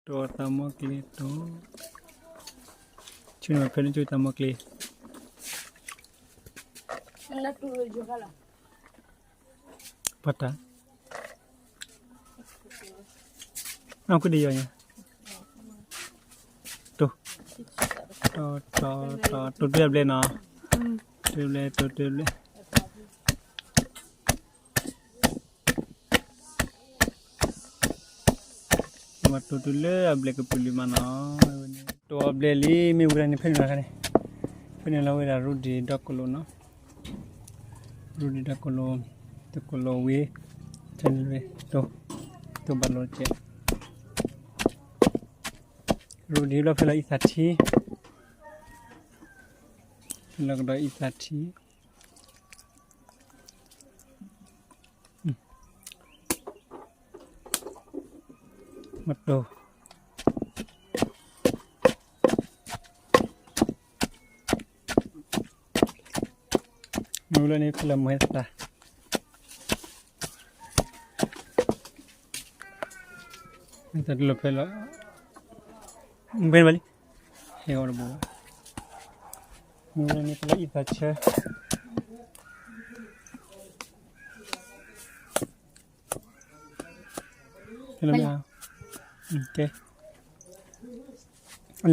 တိၢ်သးမီၢ်ကျ့တိၢ်, ဆူန့ၣ်ဖဲန့ၣ်ဆူသးမီၢ်ကျ့, ပှၤတၢ်, အကဒံယီၤညါ, တိၢ်, တိၢ်, တိၢ်, တိၢ်တဘျဲၣ်နီၤ, တဘျဲၣ် တိၢ်တဘျဲၣ် မ့ၢ်တိၢ်တုၤလၢအဘျဲၣ်ကပူၤလံမးနီၤ, တိၢ်အဘျဲၣ်လံ မ့ၢ်ဝံၤလီၤန့ၣ် ဖဲန့ၣ်လီၤခါန့ၣ်, ဖဲန့ၣ်လီၤဝဲဒၣ်ရူဒံၣ်ဒီကလိနီၤ, ရူဒံၣ်ဒီကလိ, တကလိဝံၤ, ဖဲန့ၣ်လီၤ, တိၢ်ဘၣ်လိာ်ကဲး, ရူဒံၣ်ဘျီဖဲလီၤအံသးထံ, ဖဲလီၤကဒီးအံသးထံ မ့ၢ်တိၢ်, မ့ၢ်လၢန့ၣ်ဖဲလၢမုၢ်ဟဲသၢ, တၢ်တလိၣ်ဖဲလၢ, ဘဲဘၣ်လံ, ဟဲဂီၤတဘိ, မ့ၢ်လၢန့ၣ်ဖဲလၢအံသးဆၢ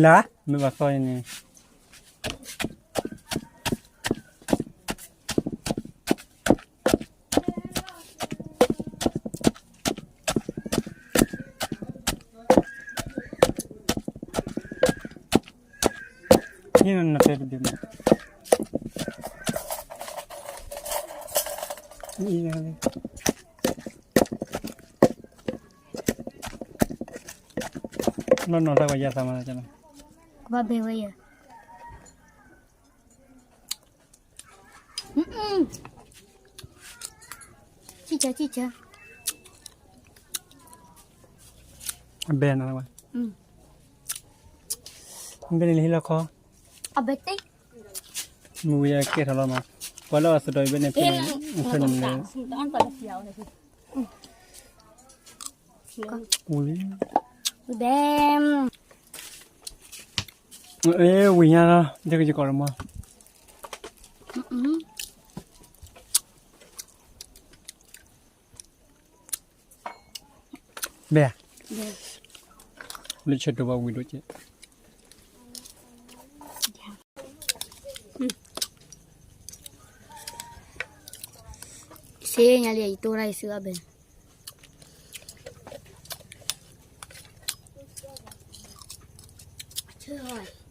လၢ, မ့ၢ်ဘၣ်သီန့ၣ်, နတဲတဘ့ၣ်မး, နီၢ်နီၢ်တၢ်ကယၤသးမး, ကဘၣ်ဘဲဝဲယၤ, ဆံၣ်ဆၢဆံၣ်ဆၢ, အဘဲနၤဝဲ, ဘဲန့ၣ်လၢဟံၣ်လီၢ်ခီ, အဘဲတ့ၢ်, မ့ၢ်ဝံၤယကဲထီၣ်လီၤမး, ပှၤလၢအသဒိးအံၤဘဲန့ၣ်ဖဲန့ၣ်, ဖဲန့ၣ်လၢ ဝံၤညါလီၤ ယကယကီၢ်လီၤမး, ဘဲ, လၢဆၢတိၢ်ဘၣ်ဝံၤဒိၣ်ကဲး, စ့ညါလံ ယတိၢ်တၢ်ယစုအဘဲ, ဆၢ